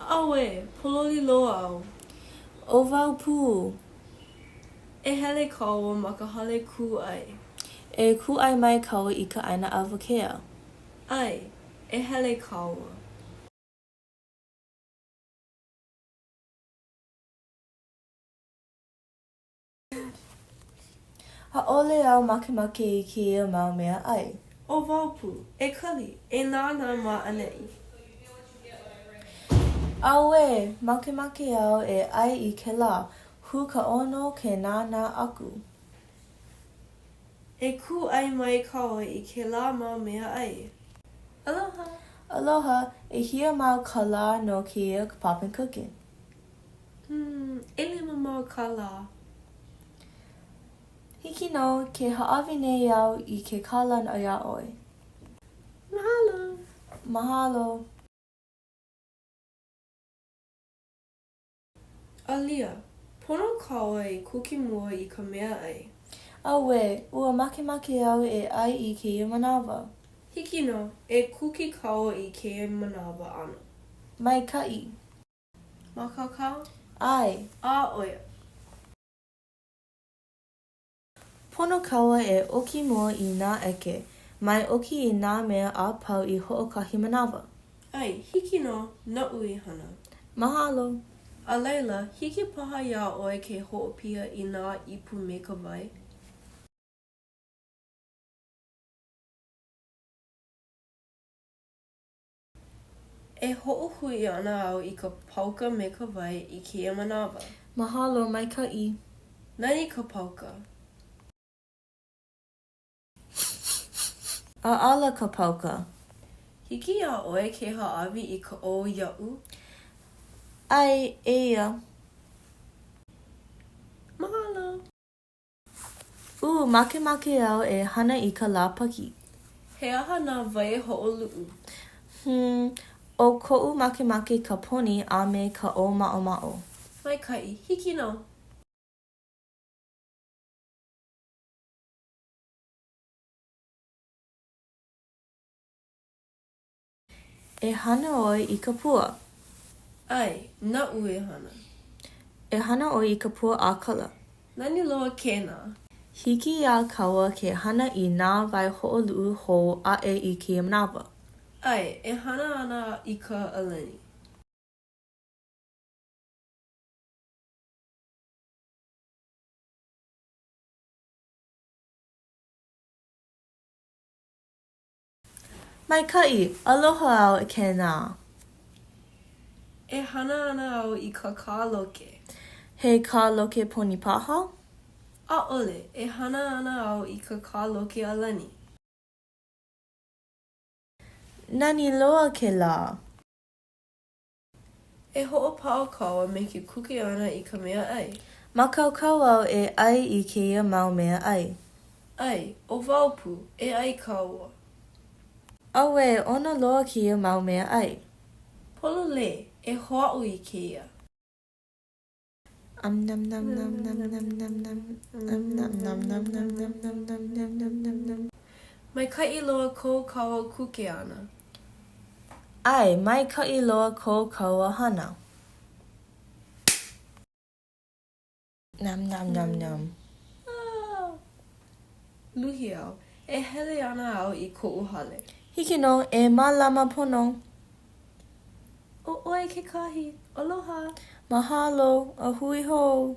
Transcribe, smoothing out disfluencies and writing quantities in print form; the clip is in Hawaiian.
Auē, pōloli loa au. ʻO wau pū. E hele kāua ma ka hale kūʻai. E kūʻai mai kāua i ka ʻaina awakea. ʻAe, e hele kāua. ʻAʻole au makemake i kēia mau mea ʻai. ʻO wau pū. E kali, e nānā ma ʻaneʻi. Auē, makemake au e ʻai i kēlā. Hū ka ʻono ke nānā aku. E kūʻai mai kāua i kēlā mau mea ʻai. Aloha! Aloha, ʻehia mau kālā no kēia Popin' Cookin'? Hmm, ʻelima mau kālā. Hiki nō, ke hāʻawi nei au i ke kālā iā ʻoe. Mahalo! Mahalo! Alia, pono kāua e kuke mua i ka mea ʻai. Auē, ua makemake au e ʻai i kēia manawa. Hiki nō, e kuke kāua i kēia manawa ʻānō. Maikaʻi. Mākaukau? ʻAe. A ʻo ia. Pono kāua e ʻoki mua i nā ʻeke. Mai ʻoki i nā mea a pau i hoʻokahi manawa. ʻAe, hiki nō, naʻu e hana. Mahalo. A laila, hiki paha iā ʻoe ke hoʻopiha i nā ipu me ka wai? E hoʻohui ana au i ka pauka me ka wai i kēia manawa. Mahalo, maikaʻi. Nani ka pauka. ʻAʻala ka pauka. Hiki iā ʻoe ke hāʻawi i ka ʻō iaʻu? ʻAe, eia. Mahalo. Ū, makemake au e hana i ka lāpaki. He aha nā waihoʻoluʻu? Hmm, ʻo koʻu makemake ka poni a me ka ʻōmaʻomaʻo. Maikaʻi, hiki nō. E hana ʻoe i ka pua. ʻAe, naʻu e hana. E hana ʻoe i ka pua ʻākala. Nani loa kēnā. Hiki iā kāua ke hana i nā waihoʻoluʻu hou aʻe i kēia manawa. ʻAe, e hana ana i ka ʻalani. Maikaʻi, aloha au e kēnā. E hana ana au i ka kāloke. He kāloke poni paha? ʻAʻole, e hana ana au i ka kāloke ʻalani. Nani loa kēlā. E hoʻopau kāua me ke kuke ʻana i ka mea ʻai. Mākaukau au e ʻai i kēia mau mea ʻai. ʻAe, ʻo wau pū, e ʻai kāua. Auē, ʻono loa kēia mau mea ʻai. Pololei, e hoʻāʻo i kēia. Maikaʻi loa ko kāua kuke ʻana. ʻAe, maikaʻi loa ko kāua hana. Luhi au. E hele ana au i koʻu hale. Hiki nō, e mālama pono. ʻO ʻoe kekahi. Aloha. Mahalo, a hui hou.